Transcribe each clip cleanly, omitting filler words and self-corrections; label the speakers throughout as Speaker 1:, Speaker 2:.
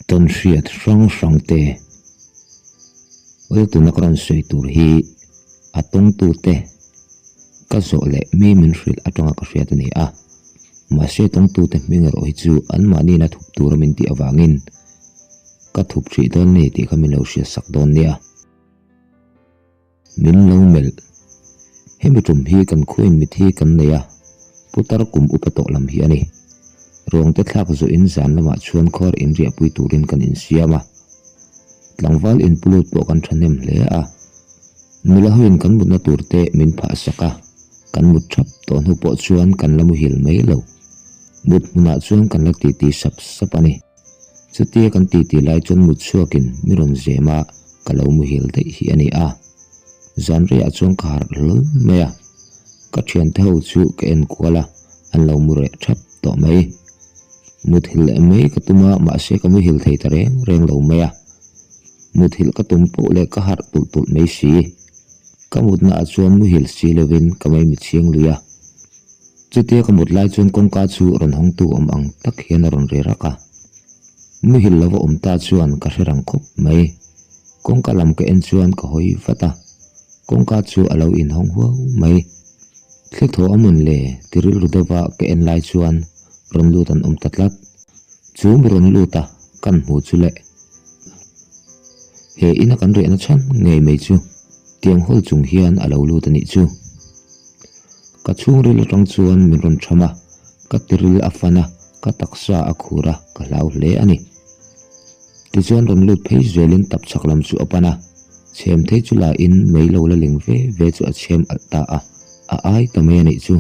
Speaker 1: Tawn hriat hrang hrang te Awltuna ka rawn sawi tur hi a tawngtute ka zawh leh mi min hrilh atanga ka hriat a ni a. Mahse tawngtute hming erawh hi chu anmahniin a thup tura min tih avangin ka thup hrih dawn ni tih kha min lo hriatsak dawn nia. Min lo melh. Hemi tum hi kan khuain mithi kan nei a, putar kum upa tawh lam hi a ni. Ruangte thlak zuahin zan lamah chuan khawr inriahpui turin kan insiam a. Tlangval inpulut pawh kan thahnem hle a. Nula hoin kan mutna tur te min phah sak a, kan mut thap tawh hnu pawh chuan kan la muhil mai lo. Mut hmunah chuan kan la titi sap sap a ni. Chutia kan titi lai chuan mut chhuakin mi rawn zem a, ka lo muhil daih hi a ni a. Zan reiah chuan ka harh hlawl mai a, ka thiante ho chu ka en kual a, an lo mu reh thap tawh mai. Muthilh leh mai ka tum a, mahse ka muhil thei ta reng reng lo mai a. Muthilh ka tum poh leh ka harh tulh tulh mai si. Ka mutna ah chuan muhil si lovin ka maimi chhiang lui a. Chutia ka mut lai chuan kawngka chu rawn hawngtu awm ang tak hian a rawn ri rak a. Muhil lova awm ta chuan ka hre rang khawp mai. Kawngka lam ka en chuan ka hawi vat a, kawngka chu a lo inhawng huau mai. Thli thaw a mawn le ti rilru deuha ka en lai chuan rawn lut an awm ta tlat. Chu mi rawn lut a kan hmu chu le. He ina kan riahna chhan ngei mai chu tiang hawl chung hian a lo lut a nih chu. Ka chhungril atang chuan min rawn tham a, ka tiril a fan a, ka taksa a khur a, ka hlau hle a ni. Tichuan rawn lut phei zelin tap chhak lam chu a pan a, chhem thei chu la in mei lo la ling ve ve chu a chhem alh ta a, a ai ta mai a nih chu.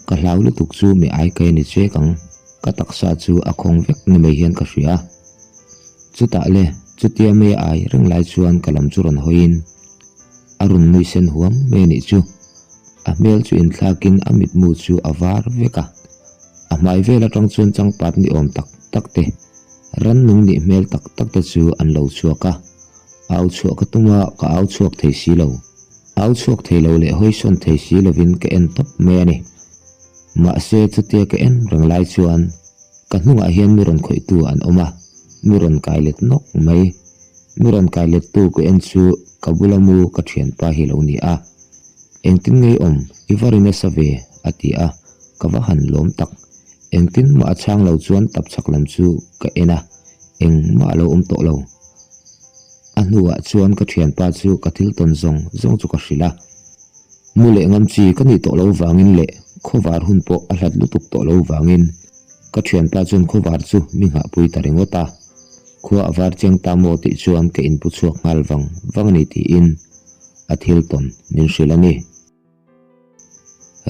Speaker 1: Ka hlau lutuk chu mi ai kai a ni chek ang, ka taksa chu a khawng vek ni mai hian ka hria. Chutah le, chutia mei a ai reng lai chuan ka lam chu rawn hawiin a rawn nui sen huam mai a nih chu. A hmel chu inthlakin a mitmu chu a var vek a, a hmai vel atang chuan changpat ni awm tak tak te, rannung nih hmel tak tak te chu an lo chhuak a, au chhuah ka tum a, ka au chhuak thei si lo. Au chhuak thei lo leh hawisawn thei si lovin ka en tawp mai a ni. Mahse chutia ka en reng lai chuan ka hnungah hian mi rawn khawihtu an awm a, mi rawn kai let nawk mai. Mi rawn kai lettu ka en chu ka bula mu ka thianpa hi lo ni a. Engtin ngei awm i va ri nasa ve a ti a, ka va han lawm tak. Engtin mah a chhang lo chuan tapchhak lam chu ka en a, engmah a lo awm tawh lo. A hnuah chuan ka thianpa chu ka thil tawn zawng zawng chu ka hrilh a. Mu leh ngam chi ka nih tawh lo vangin leh khawvar hun pawh a hlat lutuk tawh lo vangin ka thianpa chuan khawvar chu mi nghahpui ta ringawt a. Khua a var chiang ta maw tih chuan ka inpu chhuak nghal vang vang a ni tiin a thil tawn min hrilh a ni.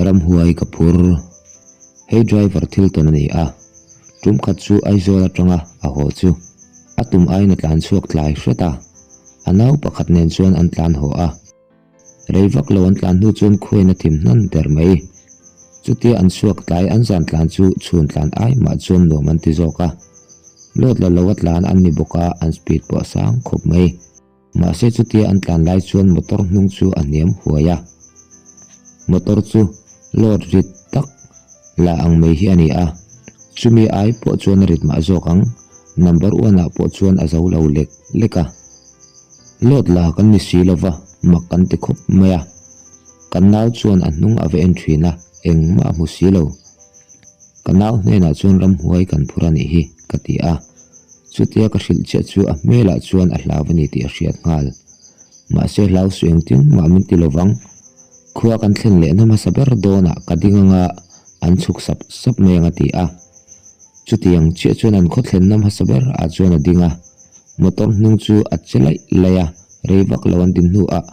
Speaker 1: Ramhuai ka phur. Hei driver thil tawn a ni a, tum khat chu Aizawl atanga a haw chu a tum aiin a tlan chhuak tlai hret a, a nau pakhat nen chuan an tlan haw a. Rei vak lo an tlan hnu chuan khuain a thim hnan der mai. Chutia an chhuak tlai an zan tlan chu chhun tlan ai mah chuan nuam an ti zawk a. Load la lo a tlan an ni bawk a, an speed pawh a sang khawp mai. Mahse chutia an tlan lai chuan motor hnung chu a hniam huai a. Motor chu load rit tak la ang mai hi a ni a, chumi ai pawh chuan a rit mah zawk ang, number one ah pawh chuan a zo lo lek lek a. Load la kan ni si lova mak kan ti khawp mai a, kan nau chuan a hnung a va en thin a, engmah a hmu si lo. Ka nau hnenah chuan ramhuai kan phur a nih hi ka ti a. Chutia ka hrilh chiah chu a hmelah chuan a hlau a ni tih a hriat nghal. Mahse hlau suh engtin mah min ti lovang. Khua kan thlen lehna hmasa ber dawnah ka ding anga an chhuk sap sap mai ang a ti a. Chutiang chiah chuan an khaw thlenna hmasa ber ah chuan a ding a. Motor hnung chu a che laih laih a, rei vak lo an din hnuah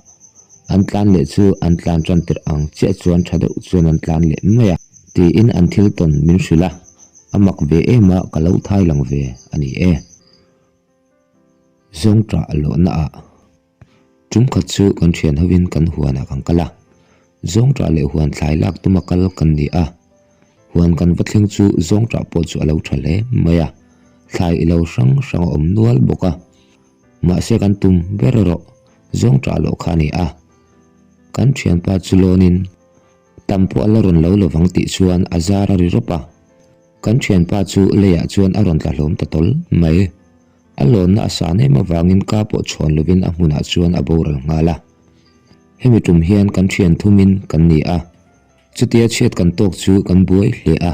Speaker 1: an tlan leh chu an tlan tan tirh ang chiah chuan tha deuh chuan an tlan leh mai a. Tiin an thil tawn min hrilh a. A mak ve em a, ka lo thai lang ve a ni e. Zawngṭah lawhna ah tum khat chu kan thian hovin kan huanah kan kal a, zawngṭah leh huan thlai lak tuma kal kan ni a. Huan kan va thleng chu zawngṭah pawh chu a lo ṭha hle mai a, thlai i lo hrang hrang a awm nual bawk a. Mahse kan tum ber erawh zawngṭah lawh kha a ni a. Kan thianpa chu lawnin Tam pawh a la rawn lo lovang tih chuan a zar a ri rawp a, kan thianpa chu leiah chuan a rawn tla hlawm ta tawl mai. A lawnna a san em avangin ka pawh chhawn lovin a hmunah chuan a boral nghal a. Hemi tum hian kan thian thumin kan ni a. Chutia chhiat kan tawk chu kan buai hle a,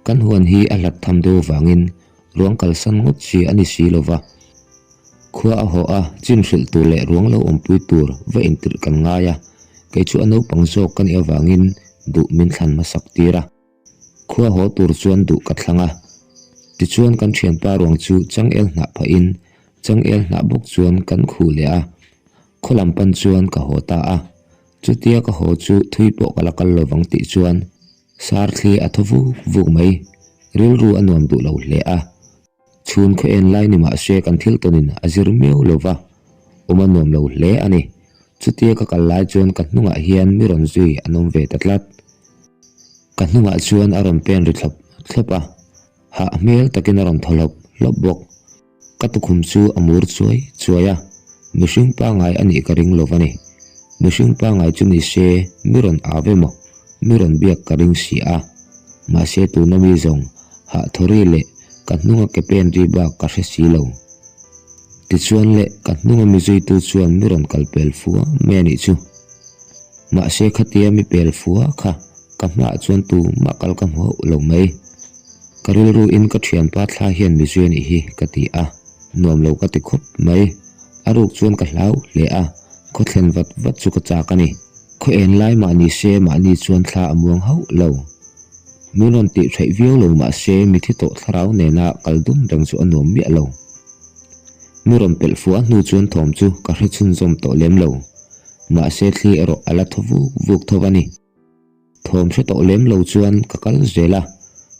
Speaker 1: kan huan hi a hlat tham deuh avangin ruang kalsan ngawt chi a ni si lova. Khua a haw a, chin hrilh tur leh ruang lo awmpui tur va intirh kan ngai a, kei chu a naupang zawk ka nih avangin duh min thlan hmasak tir a. Khua haw tur chuan duh ka thlang a, tichuan kan thianpa ruang chu changel hnah phahin changel hnah bawk chuan kan khuh leh a, khaw lam pan chuan ka haw ta a. Chutia ka haw chu thui pawh ka la kal lovang tih chuan sar thli a thaw vuk vuk mai, rilru a nuam duh lo hle a. Chhun khaw en lai ni mah se kan thil tawnin a zir miau lo va, awm a nuam lo hle a ni. Chutia ka kal lai chuan ka hnungah hian mi rawn zui an awm ve ta tlat. Ka hnungah chuan a rawn pen ri thlawp thlawp a, hah hmel takin a rawn thaw hlawp hlawp bawk. Ka tukhum chu a mur chuai chuai a, mihring pangngai a nih ka ring lo va ni. Mihring pangngai chu ni se mi rawn au emaw mi rawn biak ka ring si a, mahse tuna mi zawng hah thawri leh ka hnunga ke pen ri bak ka hre si lo. Tichuan le ka hnunga mi zuitu chuan mi rawn kal pel fua mai a nih chu. Mahse khatia mi pel fua kha ka hmaah chuan tumah kal ka hmu hauh lo mai. Ka rilru in ka thianpa thla hian mi zui a nih hi ka ti a, nuam lo ka ti khawp mai. A ruk chuan ka hlau hle a, khaw thlen vat vat chu ka chak a ni. Khaw en lai mah ni se mahni chuan thla a muang hauh lo. Min rawn tih theih viau lo mah se mithi tawh thlarau nena kal dun reng chu a nuam miah lo. Mi rawn pelh fuah hnu chuan thawm chu ka hre chhunzawm tawh lem lo. Mahse thli erawh a la thaw vuk vuk tho a ni. Thawm hre tawh lem lo chuan ka kal zel a,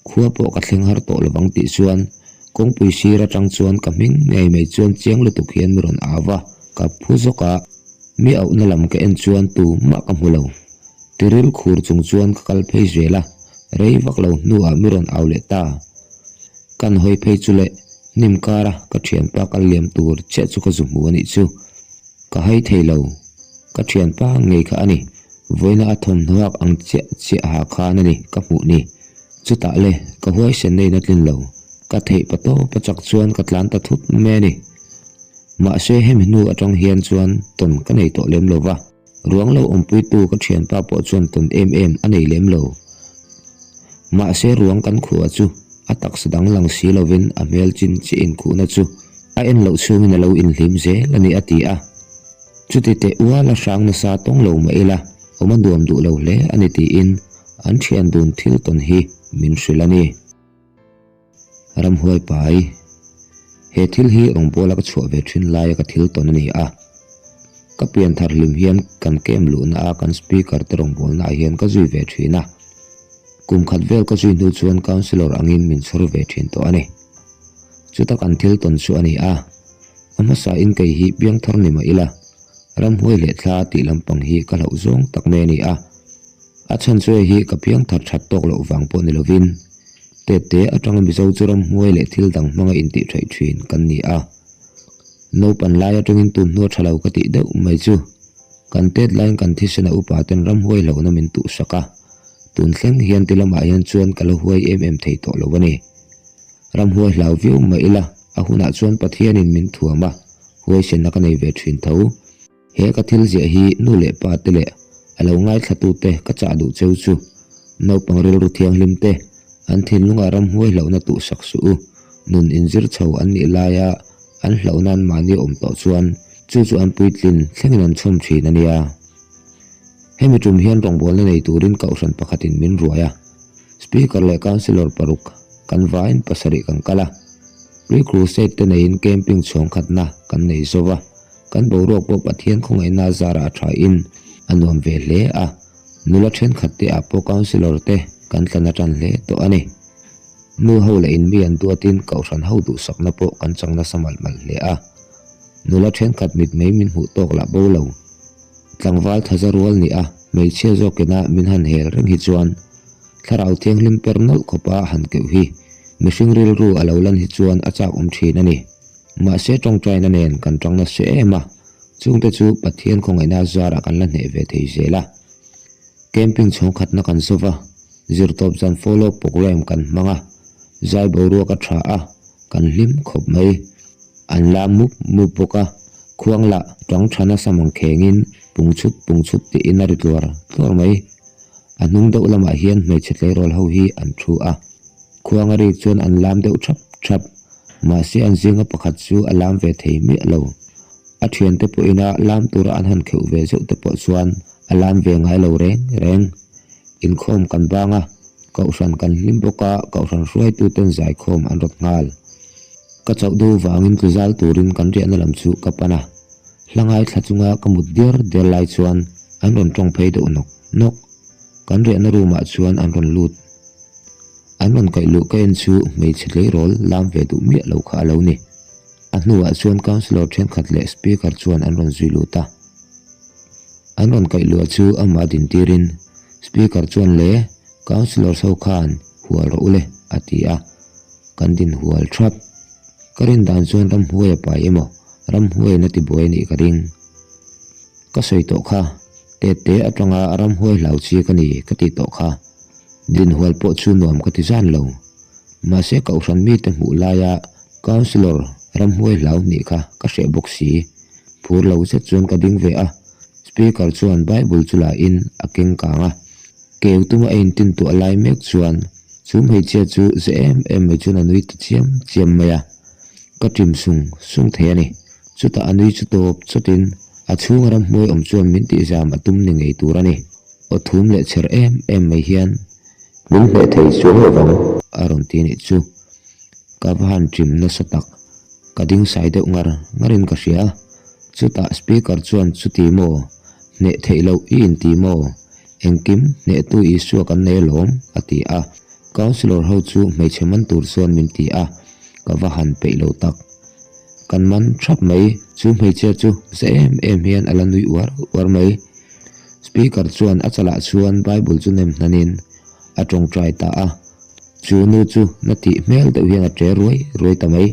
Speaker 1: khua pawh ka thleng har tawh lovang tih chuan kawngpui sir atang chuan ka hming ngei mai chuan chiang lutuk hian mi rawn au va, ka phu zawk a, mi auhna lam ka en chuan tumah ka hmu lo. Tiril khur chung chuan ka kal phei zel a, rei vak lo hnuah mi rawn au leh ta. Kan hawi phei chu leh hnim kara ka thianpa kal liam tur chiah chu ka zu hmu a nih chu. Ka hai thei lo. Ka thianpa ngei kha a ni. Vawiina a thawmhnaw ang chiah chiah ha khan a ni ka hmuh ni. Chutah le, ka huaisen na in a tlin lo. Ka theih pa tawp a chak chuan ka tlan ta thut mai a ni. Mahse hemi hnu atang hian chuan tawn ka nei tawh lem lo va. Ruang lo awmpuitu ka thianpa pawh chuan tawn em em a nei lem lo. Mahse ruang kan khuah chu a taksa dang lang si lovin a hmel chin chiah inkhuhna chu a en loh chhungin a lo inhlim zel a ni a ti a. Chuti teh ual a hrang nasa tawng lo mah ila, awm a nuam duh lo hle a ni tiin an thian dun thil tawn hi min hrilh a ni. Ramhuai pai, He thil hi rawngbawla ka chhuah ve thin laia ka thil tawn a ni a. Ka pian thar hlim hian kan kem luhna a kan speaker te rawngbawlna ah hian ka zui ve thin a. Kum khat vel ka zui hnu chuan councillor angin min chhawr ve thin tawh a ni. Chuta kan thil tawn chu a ni a. A hmasa in kei hi piangthar ni mah ila, ramhuai leh thla tih lampang hi ka hlauh zawng tak mai a ni a. A chhan chu hei hi ka piangthar that tawk loh vang pawh ni lovin, tette atanga Mizo chu ramhuai leh thil dang hmanga intih theih thin kan ni a. Naupan lai atangin tun hnua tha lo ka tih deuh mai chu, kan tet laiin kan thisena upa ten ramhuai hlauhna min tuhsak a, tun thleng hian ti lamah hian chuan ka la huai em em thei tawh lo a ni. Ramhuai hlau viau mah ila, a hunah chuan Pathianin min thuam a, huaisenna ka nei ve thin tho. He ka thil ziah hi nu leh pa te leh a lo ngaithlatute ka chah duh cheu chu, naupang rilru thianghlim te, an thinlungah ramhuai hlauhna tuhsak suh u, nun inzir chho an nih laia an hlauhna an mahni awm tawh chuan chu chu an puitlin thlengin an chhawm thin a nia. Hemi tum hian rawngbawlna nei turin kohhran pakhatin min ruai a. Speaker leh Councillor paruk kan vain pasarih kan kal a, Pre-Crusade te neiin camping chhuang khatna kan nei zo va, kan boruak pawh Pathian khawngaihna zarah a thain a nuam ve hle a, nula thenkhat te ah pawh Councillor te kan tlan a tan hle tawh a ni. Nu ho leh in mi an duatin kohhran ho duhsakna pawh kan chang nasa malh malh hle a, nula thenkhat mitmei min hmuh tawk lah bo lo. Tlangval thaza rual ni a, hmeichhia zawkina min han hel reng hi chuan thlarau thianghlim per nawlh khawpa han keuh hi mihring rilru a lo lan hi chuan a chak awm thin a ni. Mahse tawngtaina nen kan tang nasa em a, chungte chu Pathian khawngaihna zarah kan la hneh ve thei zel a. Camping chhawng khatna kan zova, zirtawp zan follow programme kan hmang a, zai boruak a tha a, kan hlim khawp mai. An lam mup mup bawk a, khuang lah tang tha nasa mang khengin pung chhut pung chhut tiin a ri tluar tluar mai. A hnung deuh lamah hian hmeichhe tleirawl ho hi an thu a, khuang a rik chuan an lam deuh thap thap. Mahse an zinga pakhat chu a lam ve thei miah lo. A thiante pawhina lam tura an han kheuh ve zeuh te pawh chuan a lam ve ngai lo reng reng. Inkhawm kan bang a, kohhran kan hlim bawk a, kohhran hruaituten zaikhawm an rawt nghal. Ka chauh deuh vangin tlu zal turin kan riahna lam chu ka pan a, hla ngaithla chunga ka mut diar diar lai chuan an rawn tawng phei deuh nawk nawk. Kan riahna room ah chuan an rawn lut. An rawn kaih luh ka en chu hmeichhe tleirawl lam ve duh miah lo kha a lo ni. A hnuah chuan councillor thenkhat leh speaker chuan an rawn zui lut a. An rawn kaih luah chu amah din tirin Speaker chuan le Councillors ho khan hual rawh u le a ti a, kan din hual thap. Ka rin dan chuan ramhuai a pai emaw ramhuaiin a ti buai a nih ka ring. Ka sawi tawh kha, tette atanga ramhuai hlau chi ka ni ka tih tawh kha. Din hual pawh chu nuam ka ti zan lo. Mahse kohhran mite hmuh laia Councillor ramhuai hlau nih kha ka hreh bawk si. Phur lo zet chuan ka ding ve a, Speaker chuan Bible chu la in a keng kang a. Keu tuma a intintuah lai mek chuan chu hmeichhia chu ze em em mai chuan a nui ta chiam chiam mai a. Ka ṭim sung sung thei a ni. Chutah a nui chu tawp chawtin a chhunga ramhnuai awm chuan min tihzam a tum ni ngei tur a ni. Aw thum leh chher em em mai hian. Min hneh thei chuang lo vang a rawn ti nih chu. Ka va han ṭim nasa tak. Ka ding sai deuh ngar ngarin ka hria. Chutah speaker chuan chuti maw? Hneh theih loh i inti maw? Engkim hnehtu Isua kan nei alawm, a ti a. Councillor ho chu hmeichhe man tur chuan min ti a, ka va han peih lo tak. Kan man thap mai, chu hmeichhia chu za em em hian a la nui uar uar mai. Speaker chuan a chalah chuan Bible chu nem hnanin a tawngtai ta a. Chu nu chu na tih hmel deuh hian a ṭe ruai ruai ta mai.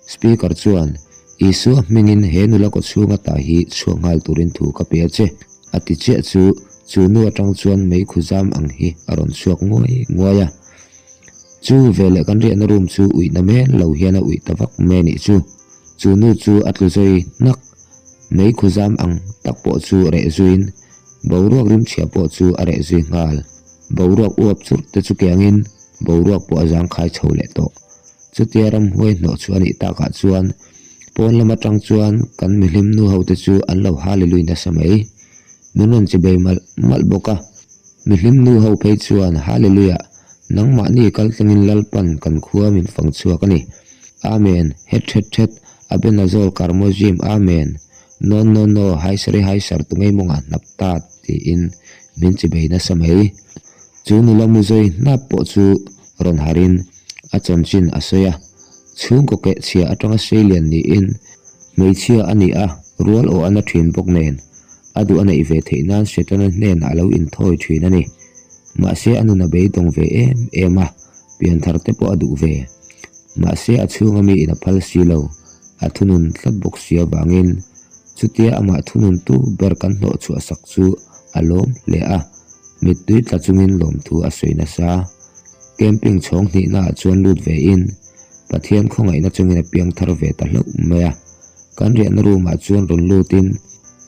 Speaker 1: Speaker chuan, Isua hmingin he nula kawchhung ata hi chhuak nghal turin thu ka pe a che, a ti chiah chu chu nu atang chuan meikhu zam ang hi a rawn chhuak nguai nguai a. Chu veleh kan riahna room chu uihna men lo hian a uih ta vak mai a nih chu. Chu nu chu a tlu zawi hnak. Meikhu zam ang tak pawh chu reh zuiin boruak rimchhia pawh chu a reh zui nghal. Boruak uap churh te chu kiangin boruak pawh a zangkhai chho leh tawh. Chutia ramhuai hnawh chu a nih takah chuan pawn lam atang chuan kan mihlim nu ho te chu an lo hallelui nasa mai. Min rawn chi bei malh malh bawk a. Mihlim nu ho phei chuan Hallelujah, nangmahni kal tlangin Lalpan kan khua min fang chhuak a ni. Amen, het het het, Abenazol Karmozim, Amen. No no no, haisari haisar tu ngei mawngah hnap ta tiin min chi bei nasa mai. Chu nula mu zawi hnap pawh chu rawn harin a chanchin a sawi a. Chhungkaw keh chhia atanga seilian niin hmeichhia a ni a, rual aw a na thin bawk nen a duh a neih ve theih nan Setana hnenah a lo inthawi thin a ni. Mahse a nun a beidawng ve em em a, pianthar te pawh a duh ve. Mahse a chhunga mi in a phal si lo, a thunun tlat bawk si avangin chutia amah thunun tu ber kan hnawh chhuah sak chu a lawm hle a, mittui tla chungin lawmthu a sawi nasa. Camping chhawng hnihna ah chuan lut ve in Pathian khawngaihna chungin a piang thar ve ta hlauh mai a. Kan riahna room ah chuan rawn lut in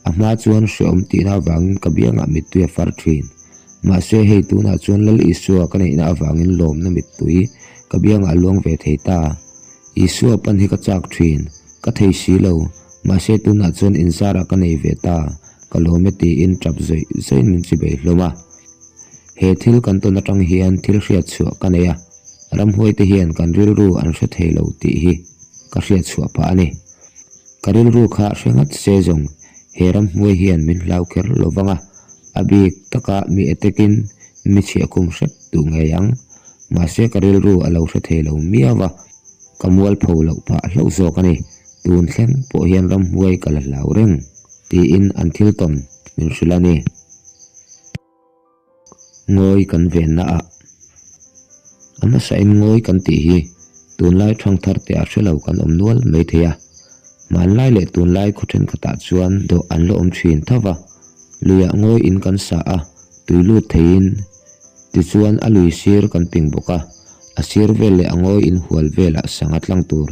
Speaker 1: a hma chuan hreawm tihna avangin ka biangah mittui a far thin. Mahse hei tunah chuan Lal Isua ka neihna avangin lawmna mittui ka biangah a luang ve thei ta. Isua pan hi ka chak thin, ka thei si lo, mahse tunah chuan inzarah ka nei ve ta, ka lawm e tiin tap zawih zawih in min chibei hlawm a. He thil kan tawn atang hian thil hriat chhuah ka nei a, ramhuai te hian kan rilru an hre thei lo tih hi ka hriat chhuah pah a ni. Ka rilru kha hre ngat se zawng he ramhuai hian min hlau kher lo vang a, a bik taka mi etekin mi chhiahkhum hrep duh ngei ang. Mahse ka rilru a lo hre thei lo miau a, ka mualpho loh phah hlauh zawk a ni. Tun thleng pawh hian ramhuai ka la hlau reng tiin an thil tawn min hrilh a ni. Ngawi kan venna ah a hmasain ngawi kan tih hi tunlai thangthar te ah hrelo kan awm nual mai thei a, hmanlai leh tunlai khaw thenkhatah chuan dawh an la awm thin tho va, luiah ngawi in kan sa a, tui lut theiin tichuan a lui sir kan ping bawk a, a sir vel leh a ngawi in hual velah sangha tlang tur.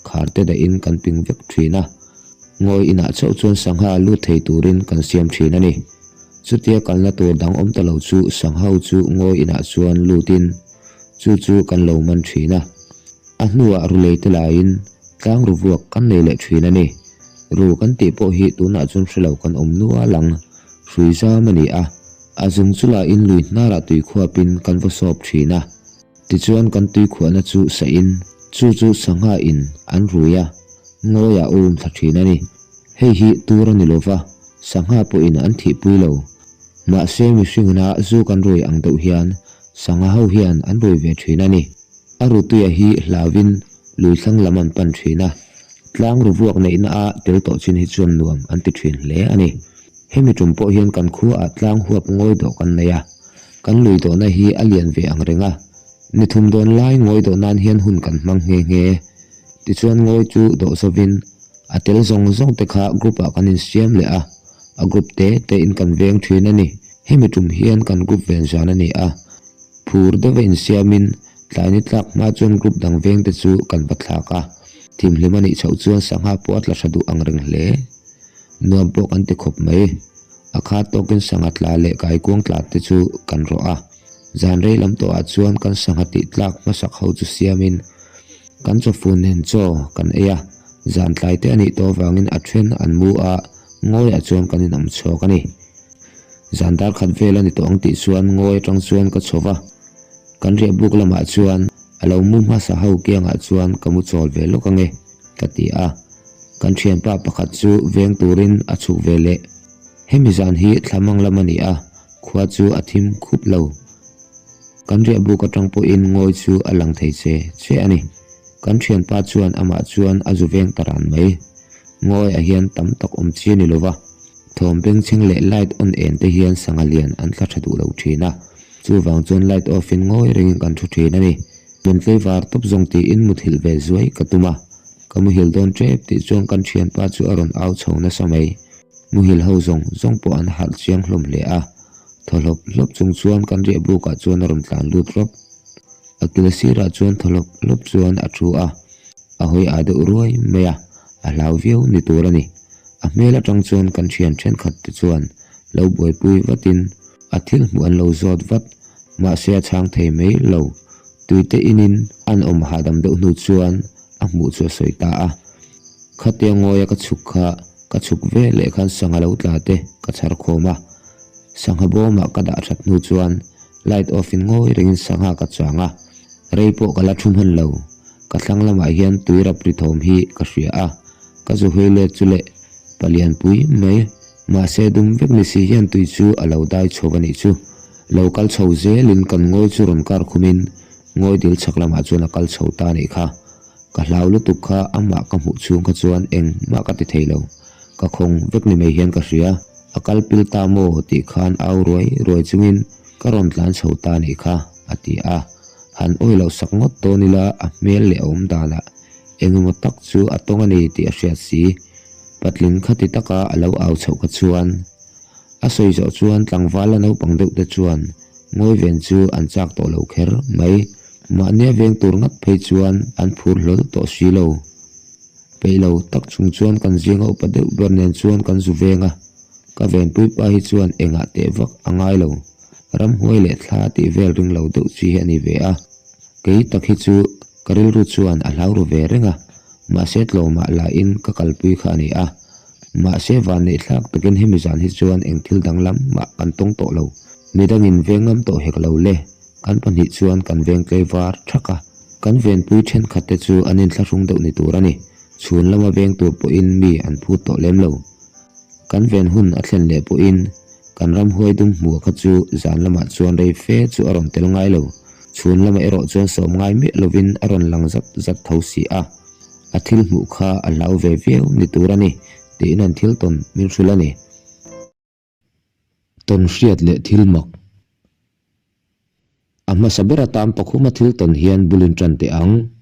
Speaker 1: Khar te dahin kan ping vek thin a. Ngawi inah chauh chuan sangha lut thei turin kan siam thin a ni. Chutia kalna tur dang awm ta lo chu sangha ho chu ngawi inah chuan lutin chu chu kan lo man thin a. A hnuah rulei te laiin tlang ru vuak kan nei leh thin a ni. Ru kan tih pawh hi tunah chuan hre lo kan awm nual ang. Hrui zam a ni a, a zung chu lahin lui hnarah tui khuapin kan va sawp thin a. Tichuan kan tui khuahna chu sahin chu chu sangha in an rui a, ngawiah a um thla thin a ni. Hei hi tur a ni lova, sangha pawhin an thihpui lo. Mahse mihringina zu kan rui ang deuh hian sangha ho hian an rui ve thin a ni. A rutuia hi hlauin lui thlang lam an pan thin a, tlang ru vuak neihna a tel tawh chin hi chuan nuam an ti thin hle a ni. Hemi tum pawh hian kan khuaah tlang huap ngawi dawh kan nei a, kan lui dawhna hi a lian ve ang reng a, ni thum dawn lai ngawi dawh nan hian hun kan hmang nghe nghe. Tichuan ngawi chu dawh zovin a tel zawng zawng te kha group ah kan insiam leh a, a group te te in kan veng thin a ni. Hemi tum hian kan group ven zan a ni a, phur deuha insiamin tlai ni tlak hma chuan group dang veng te chu kan va thlak a, thimhlim a nih chhoh chuan sangha pawh a tla tha duh ang reng hle. Nuam pawh kan ti khawp mai. A khat tawkin sangha tla leh kaikuang tla te chu kan rawh a. Zan rei lam tawhah chuan kan sangha tih tlak hmasak ho chu siamin kan chawfun nen chaw kan ei a. Zan tlai te a nih tawh avangin a then an mu a, ngawiah chuan kan inawm chhuak a ni. Zan dar khat vel a ni tawh ang tih chuan ngawi atang chuan ka chho va. Kan riah buk lamah chuan a lo mu hmasa ho kiangah chuan ka mu chawl ve lawk ange ka ti a. Kan thianpa pakhat chu veng turin a chhuk ve leh. Hemi zan hi thlamang lam a ni a, khua chu a thim khup lo. Kan riah buk atang pawhin ngawi chu a lang thei che che a ni. Kan thianpa chuan amah chuan a zu veng ta ran mai. Ngawiah hian tam tak awm chi a ni lova, thawm bengchheng leh light on en te hian sangha lian an thla tha duh lo thin a, chuvang chuan light off in ngawi rengin kan thu thin a ni. Min tleivar tawp zawng tiin muthilh ve zuai ka tum a, ka muhil dawn tep tih chuan kan thianpa chu a rawn au chho nasa mai. Muhil ho zawng zawng pawh an harh chiang hlawm hle a, thaw hlawp hlawp chung chuan kan riah bukah chuan a rawn tlan lut rawp. A kil sirah chuan thaw hlawp hlawp chuan a thu a, a hawi ah deuh ruai mai a, a hlau viau ni tur a ni. A hmel atang chuan kan thian thenkhat te chuan lo buaipui vatin a thil hmuh an lo zawt vat, mahse a chhang thei mai lo. Tuite inin an awm hahdam deuh hnu chuan a hmuh chu a sawi ta a. Khatia ngawia ka chhuk kha ka chhuk ve leh khan sangha lo tla te ka chhar khawm a, sangha bawmah ka dah that hnu chuan Light off in ngawi rengin sangha ka chang a, rei pawh ka la thu hman lo. Ka thlang lamah hian tui rap ri thawm hi ka hria a, ka zu hawi let chu leh palian pui mai. Mahse dum vek ni si hian tui chu a lo dai chho a nih chu. Lo kal chho zelin kan ngawi chu rawn kar khumin ngawi dil chhak lamah chuan a kal chho ta a nih kha. Ka hlau lutuk kha amah ka hmuh chhung kha chuan engmah ka ti thei lo. Ka khawng vek ni mai hian ka hria. A kal pil ta maw tih khan au ruai ruai chungin ka rawn tlan chho ta nih kha, a ti a. Han awi loh sak ngawt dawn ila a hmel leh a awm danah engemaw tak chu a tawng a ni tih a hriat si. Patling khati taka a lo au chhoh kha chuan a sawi zawh chuan tlangval la naupang deuh te chuan ngawi ven chu an chak tawh lo kher mai. Mahnia veng tur ngat phei chuan an phur hlawl tawh si lo. Peih lo tak chung chuan kan zinga upa deuh ber nen chuan kan zu veng a, ka venpui pa hi chuan engah teh vak a ngai lo, ramhuai leh thla tih vel ring lo deuh chi hi a ni ve a. Kei tak hi chu ka rilru chuan a hlau ru ve reng a, mahse tlawmah lahin ka kalpui kha a ni a. Mahse vanneih thlak takin hemi zan hi chuan eng thil danglam mah kan tawng tawh lo. Midangin veng ngam tawh hek lo le, kan pahnih chuan kan veng tlei var thak a. Kan venpui thenkhat te chu an inthlahrung deuh ni tur a ni. Chhun lama veng tur pawhin mi an phut tawh lem lo. Kan ven hun a thlen leh pawhin kan ramhuai dum hmuh kha chu zan lamah chuan rei fe chu a rawn tel ngai lo. Chhun lamah erawh chuan sawm ngai miah lovin a rawn lang zat zat tho si a. A thil hmuh kha a hlau ve viau ni tur a ni tiin an thil tawn min hrilh a ni. Tawn hriat leh thil mak. A hmasa ber atan Pakhuma thil tawn hian bulin tan teh ang.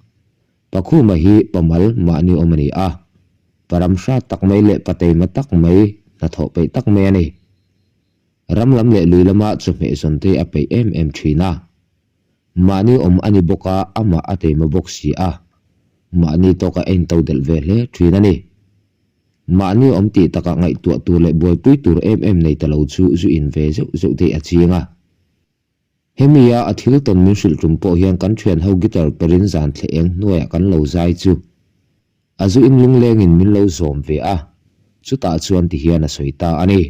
Speaker 1: Pakhuma hi pamal mahni awm a ni a. Param hrat tak mai leh pateima tak mai, hnathawh peih tak mai a ni. Ram lam leh lui lama chawhmeh zawn te a peih em em thin a. Mahni awm a ni bawk a, amah a teima bawk si a. Mahni tawkah a intodelh ve hle thin a ni. Mahni awm tih takah ngaihtuah tur leh buaipui tur em em nei ta lo chu zu in ve zeuh zeuh te hi a ching a. Hemi a a thil tawn min hrilh tum pawh hian kan thian ho guitar perin zan thleh eng hnuaiah kan lo zai chu a zu in lunglengin min lo zawm ve a, chutah chuan ti hian a sawi ta a ni.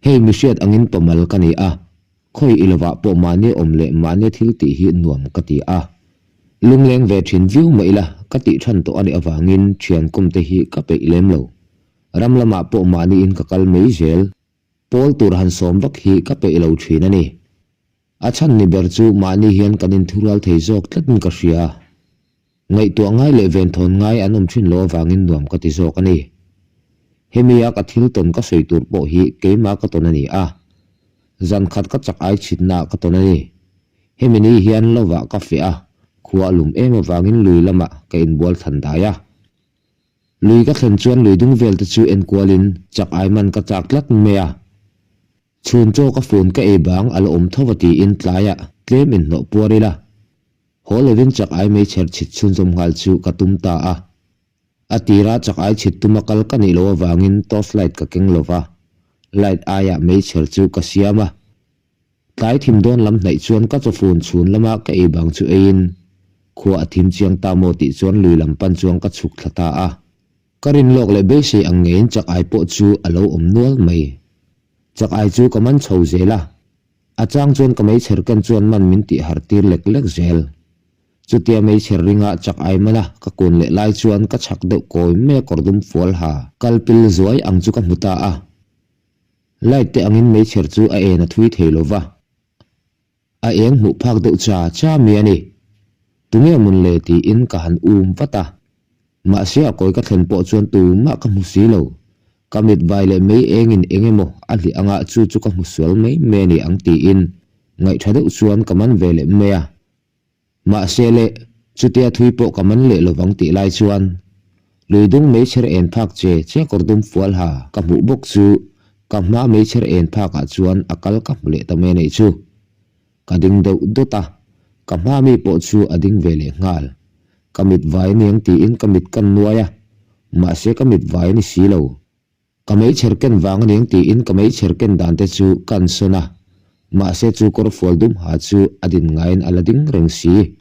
Speaker 1: Hei mi hriat angin pamal ka ni a, khawi i lovah pawh mahni awm leh mahni thil tih hi nuam ka ti a. Lungleng ve thin viau mah ila ka tih than tawh a nih avangin thian kum te hi ka peih lem lo. Ram lamah pawh mahniin ka kal mai zel. Pawl tur han sawm vak hi ka peih lo thin a ni. A chhan ni ber chu mahni hian kan inthurual thei zawk tlatin ka hria. Ngaihtuah ngai leh venthawn ngai an awm thin lo avangin nuam ka ti zawk a ni. Hemi a ka thil tawn ka sawi tur pawh hi keimah ka tawn a ni a. Zan khat ka chak ai chhitnaah ka tawn a ni. Hemi ni hian lovah ka feh a, khua a lum em avangin lui lamah ka inbual thlan dai a. Lui ka thlen chuan lui dung vel te chu enkualin chak ai man ka chak tlat mai a. Chhun chaw ka phone ka ei bang a la awm tho va tiin tlaiah tlem inhnawh puar ila. Haw lovin chak ai mei chher chhit chhunzawm nghal chu ka tum ta a. A tira chak ai chhit tuma kal ka nih loh avangin torch light ka keng lo va, light aiah mei chher chu ka siam a. Tlai thim dawn lam hnaih chuan ka chaw phone chhun lama ka ei bang chu eiin khua a thim chiang ta maw tih chuan lui lam pan chuan ka chhuk thla ta a. Ka rin lawk leh beisei ang ngeiin chak ai pawh chu a lo awm nual mai. Chak ai chu ka man chho zel a, a chang chuan ka meichher ken chuan man min tih har tir lek lek zel. Chutia meichher ringa chak ai man a ka kun leh lai chuan ka chhak deuh kawi mai a kawr dum fual ha kal pil zuai ang chu ka hmu ta a. Light te angin meichher chu a en a thui thei lo va. A eng hmuh phak deuh cha cha mi a ni. Tunge mun le tiin ka han um vat a. Mahse a kawi ka thlen pawh chuan tumah ka hmu si lo. Ka mit vai leh mei engin eng emaw a hlih anga chu chu ka hmu sual mai mai a ni ang tiin ngaihṭha deuh chuan ka man ve leh mai a. Mahse le, chutia thui pawh ka man leh lovang tih lai chuan lui dung meichher en phak che che kawr dum fual ha ka hmuh bawk chu ka hma meichher en phakah chuan a kal ka hmu leh ta mai a nih chu. Ka ding deuh dawt a, ka hma mi pawh chu a ding ve leh nghal. Ka mit vai aniang tiin ka mit kan nuai a, mahse ka mit vai a ni si lo. Ka meichher ken vang aniang tiin ka meichher ken dan te chu ka an sawn a, mahse chu kawr fual dum ha chu a din ngaiin a la ding reng si.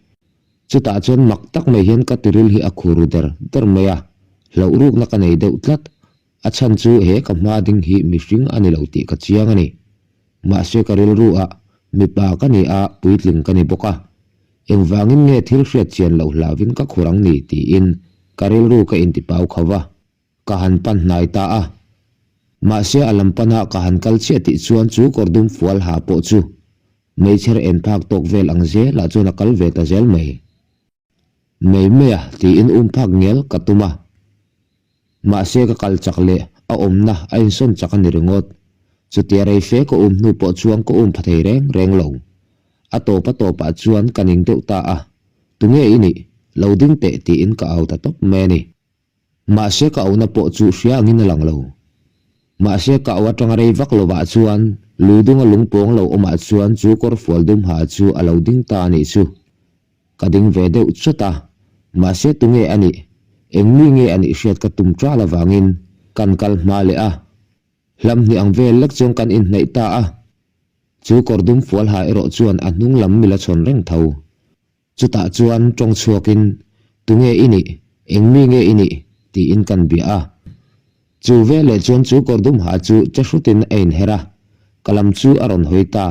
Speaker 1: Chutah chuan mak tak mai hian ka tiril hi a khur ru der der mai a, hlauh rukna ka nei deuh tlat. A chhan chu he ka hma ding hi mihring a ni lo tih ka chiang a ni. Mahse ka rilru ah mipa ka ni a, puitling ka ni bawk a. Engvangin nge thil hriat chian loh hlauvin ka khur ang ni tiin ka rilru ka intipau kho va. Ka han pan hnai ta a. Mahse a lam pana ka han kal chiah tih chuan chu kawr dum fual ha pawh chu meichher en phak tawk vel ang zelah chuan a kal ve ta zel mai. Mei mai a tiin um phak ngial ka tum a. Mahse ka kal chak leh a awmna a insawn chak a ni ringawt. Chutia rei fe ka um hnu pawh chuan ka um pha thei reng reng lo. A tawp a tawpah chuan ka ning deuh ta a. Tunge i nih? Lo ding teh tiin ka au ta tawp mai a ni. Mahse ka auhna pawh chu hria angin a lang lo. Mahse ka auh atanga rei vak lovah chuan lui dunga lungpawng lo awmah chuan chu kawr fual dum ha chu a lo ding ta a nih chu. Ka ding ve deuh chawt a, mahse tunge a nih, eng mi nge a nih hriat ka tum ṭal avangin kan kal hma leh a. Hlam hnih ang vel lek chuan kan inhnaih ta a. Chu kawr dum fual ha erawh chuan a hnung lam mi la chhawn reng tho. Chutah chuan tawng chhuakin, Tunge i nih? Eng mi nge i nih? tiin kan bia a. Chu veleh chuan chu kawr dum ha chu che hrutin a inher a, ka lam chu a rawn hawi ta.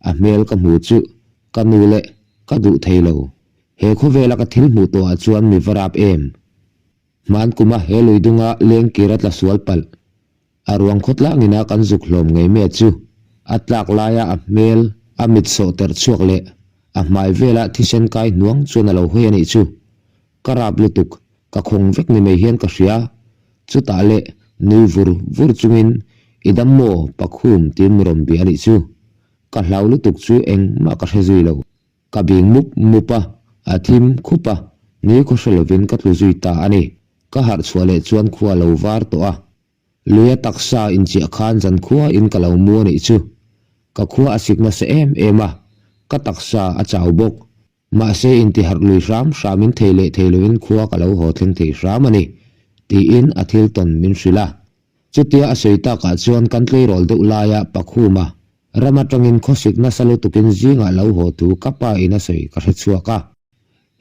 Speaker 1: A hmel ka hmu chu ka nu leh ka duh thei lo. He khawvela ka thil hmuh tawhah chuan mi va rap em? Hman kuma he lui dunga lengkir a tla sual palh. A ruang khawtlangina kan zuk hlawm ngei mai chu a tlak laia a hmel a mit sawh terh chhuak leh a hmai vela thisen kai hnuang chuan a lo hawi a nih chu. Ka rap lutuk, ka khawng vek ni mai hian ka hria. Chutah leh nui vur vur chungin i dam maw Pakhum tiin mi rawn bia a nih chu. Ka hlau lutuk chu engmah ka hre zui lo. Ka bing mup mup a, a thim khup a, nui khaw hre lovin ka tlu zui ta a ni. Ka harh chhuah leh chuan khua a lo var tawh a. Luia taksa inchiah khan zan khua in ka lo mu a nih chu. Ka khua a sik nasa em em a, ka taksa a chau bawk. Mahse intiharh lui hram hramin thei leh thei loin khua ka lo haw thleng thei hram a ni, tiin a thil tawn min hrilh a. Chutia a sawi takah chuan kan tleirawl deuh laia Pakhuma ram atangin khawsik nasa lutukin zingah lo haw thu ka pa in a sawi ka hre chhuak a.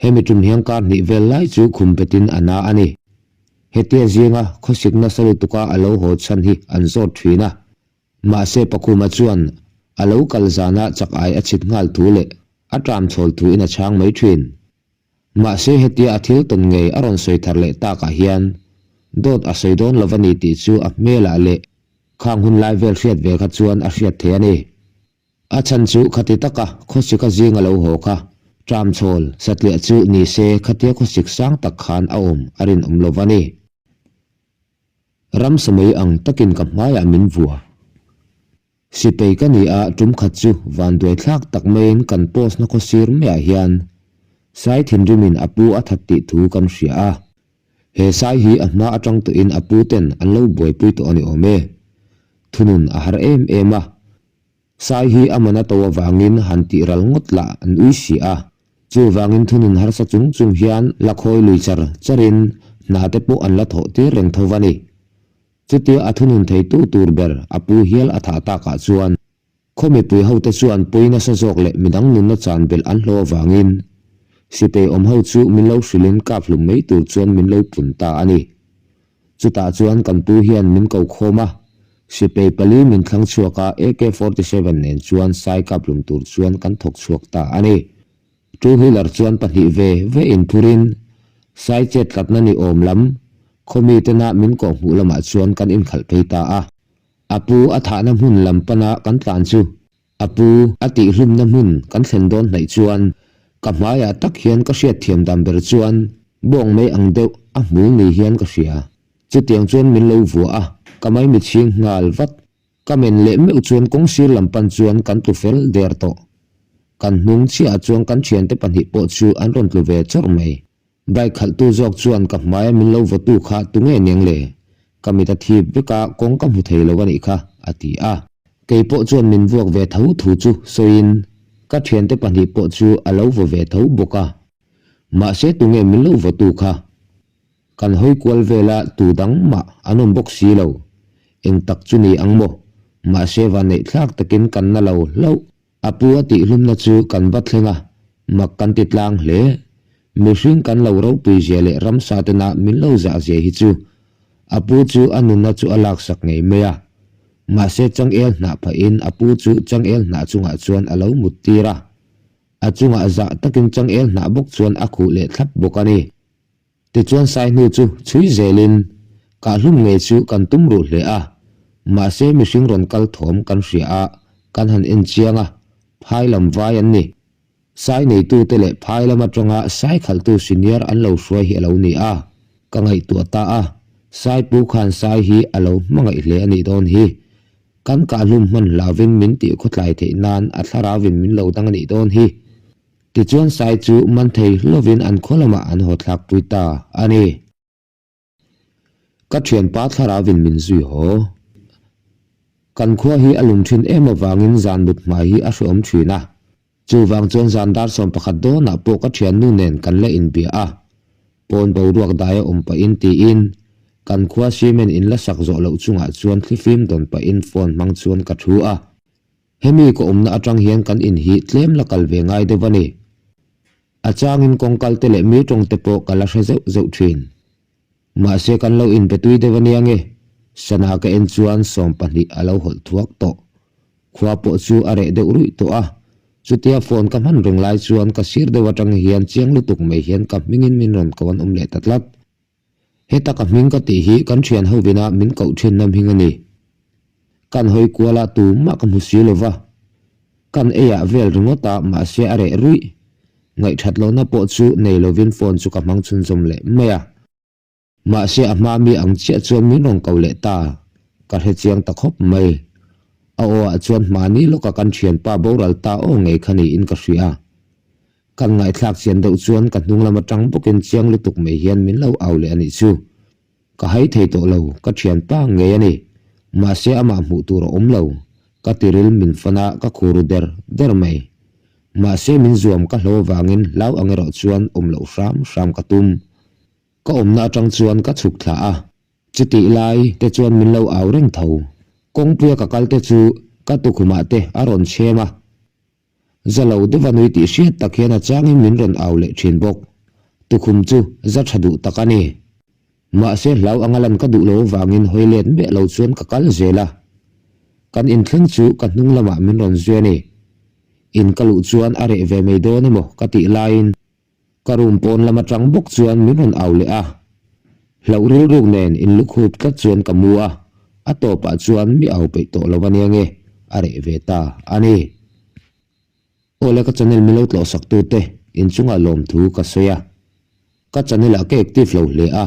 Speaker 1: Hemi tum hian kar hnih vel lai chu khum petin a na a ni. Hetia zinga khawsik nasa lutuka a lo haw chhan hi an zawt thin a. Mahse Pakhuma chuan a lo kal zana chak ai a chhit nghal thu leh a tram chhawl thu in a chhang mai thin. Mahse hetia a thil tawn ngei a rawn sawi thar leh takah hian dawt a sawi dawn lo a ni tih chu a hmelah leh khang hun lai vel hriat ve kha chuan a hriat thei a ni. A chhan chu khati taka khawsika zing a lo haw kha tram chhawl satliah chu ni se khatia khawsik sang tak khan a awm a rinawm lo a ni. Ramsa mai ang takin ka hmaiah min vua. Sipei ka ni a, tum khat chu vanduai thlak tak maiin kan post na khaw sir maiah hian Sai thinrimin a pu a that tih thu kan hria a. He Sai hi a hma atang tawhin a pu ten an lo buaipui tawh a ni awm e. Thunun a har em em a. Sai hi a man a to avangin han tih ral ngawt lah an ui si a. Chuvangin thunun harsa chung chung hian la khawi lui char charin hna te pawh an la thawh tir reng tho va ni. Chutia a thunun theitu tur ber a pu hial a thah takah chuan khaw mipui hote chuan pui nasa zawk leh midang nunna chan belh an hlawh avangin sipei awm ho chu min lo hrilhin kap hlum mai tur chuan min lo pun ta a ni. Chutah chuan kan pu hian min ko khawm a, sipei pali min thlang chhuak a AK 47 nen chuan sai kap hlum tur chuan kan thawk chhuak ta a ni. Two wheeler chuan pahnih ve ve inphurin sai chet tlatna ni awm lam khaw mitena min kawhhmuh lamah chuan kan inkhalh phei ta a. A pu a thahna hmun lam pana kan tlan chu a pu a tihhlumna hmun kan thlen dawn hnaih chuan ka hmaiah tak hian ka hriatthiam dan ber chuan bawng mai ang deuh a hmul ni hian ka hria. Chutiang chuan min lo vuah a, ka maimichhing nghal vat. Ka men leh meuh chuan kawng sir lam pan chuan kan tlu fel der tawh. Kan hnung chiahah chuan kan thiante pahnih pawh chu an rawn tlu ve chawrh mai. Bike khalhtu zawk chuan ka hmaia min lo vawtu kha tunge niang le? Ka mit a thip vek a, kawng ka hmu thei lo a nih kha, a ti a. Kei pawh chuan min vuak ve tho thu chu sawiin ka thiante pahnih pawh chu a lo vaw ve tho bawk a. Mahse tunge min lo vawtu kha? Kan hawi kual vela tu dang mah an awm bawk si lo. Eng tak chu ni ang maw? Mahse vanneih thlak takin kan na lo hlauh. A pu a tihhlumna chu kan va thleng a, mak kan ti tlang hle. Mihring kan lo ropui zia leh ramsa tena min lo zah zia hi chu a pu chu a nunna chu a laksak ngei mai a. Mahse changel hnah phahin a pu chu changel hnah chungah chuan a lo mut tir a. A chungah zah takin changel hnah bawk chuan a khuh leh thlap bawk a ni. Tichuan Saihnu chu chhui zelin Kahhlum ngei chu kan tum ruh hle a, mahse mihring rawn kal thawm kan hria a, kan han en chiang a, phai lam vai an ni. Sai neitute leh phai lam atanga sai khalhtu senior an lo hruai hi a lo ni a, ka ngaihtuah ta a, Sai pu khan sai hi a lo hmangaih hle a nih dawn hi. Kan kahhlum hman hlauvin min tih khawtlai theih nan a thlarauvin min lo dang a nih dawn hi. Tichuan Sai chu man thei hlovin an khaw lamah an haw thlakpui ta a ni. Ka thianpa thlarauvin min zui haw. Kan khua hi a lum thin em avangin zan mut hmai hi a hreawm thin a. Chuvang chuan zan dar 11 dawnah pawh ka thiannu nen kan la inbia a. Pawn boruak dai a awm pahin tiin kan khua cement in la sak zawh loh chungah chuan thlifim dawn pahin phone hmang chuan ka thu a. Hemi ka awmna atang hian kan in hi tlem la kal ve ngai deuh a ni. A changin kawngkal te leh mi tawng te pawh ka la hre zeuh zeuh thin. Mahse kan lo inbe tui deuh a nia nge? Sana ka en chuan 20 a lo hawlh thuak tawh. Khua pawh chu a reh deuh ruih tawh a. Chutia phone ka hman reng lai chuan ka sir deuh atang hian chiang lutuk mai hian ka hmingin min rawn ko an awm leh ta tlat. Heta ka hming ka tih hi kan thian hovina min koh thinna hming a ni. Kan hawi kuala tumah ka hmu si lo va. Kan eiah vel ringawt a mahse a reh ruih. Ngaihthat lohna pawh chu nei lovin phone chu ka hmang chhunzawm leh mai a. Mahse a hma mi ang chiah chuan min rawn ko leh ta. Ka hre chiang ta khawp mai. A aw ah chuan hmani lawka kan thianpa boral ta aw ngei kha niin ka hria. Kan ngaihthlak chian deuh chuan ka hnung lam atang bawkin chiang lutuk mai hian min lo au leh a nih chu. Ka hai thei tawh lo, ka thianpa ngei a ni. Mahse amah hmuh tur a awm lo. Ka tiril min fan a, ka khur ru der der mai. Mahse min zuam ka hlo vangin hlau ang erawh chuan awm loh hram hram ka tum. Ka awmna atang chuan ka chhuk thla a, chutih lai te chuan min lo au reng tho. Kawngpuia ka kal te chu ka tukhumah te a rawn chhem a. Za lo deuh a nui tih hriat tak hian a changin min rawn au leh thin bawk. Tukhum chu za tha duh tak a ni. Mahse hlau anga lan ka duh lo avangin hawi let miah lo chuan ka kal zel a. Kan inthleng chu ka hnung lamah min rawn zui a ni. In ka luh chuan a reh ve mai dawn emaw ka tih laiin Ka room pawn lam atang bawk chuan min rawn au leh a, hlauh rilruk nen in lukhup tlat chuan ka mu a, a tawpah chuan mi au peih tawh lo ania nge a reh ve ta a ni. Awle ka channel min lo tlawh sak tute inchungah lawmthu ka sawi a, ka channel ah ka active lo hle a,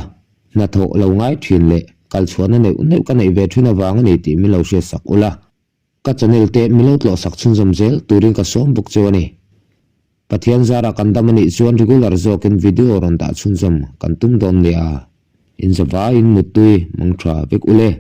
Speaker 1: hnathawh lo ngai thin leh kalchhuahna neuh neuh ka neih ve thin avang a ni tih min lo hriat sak ula. Ka channel te min lo tlawh sak chhunzawm zel turin ka sawm bawk cheu a ni. Pathian zara kan dam a nih chuan regular zawkin video rawn dah chhunzawm kan tum dawn nia. Inzavaiin muttui mang tha vek ule.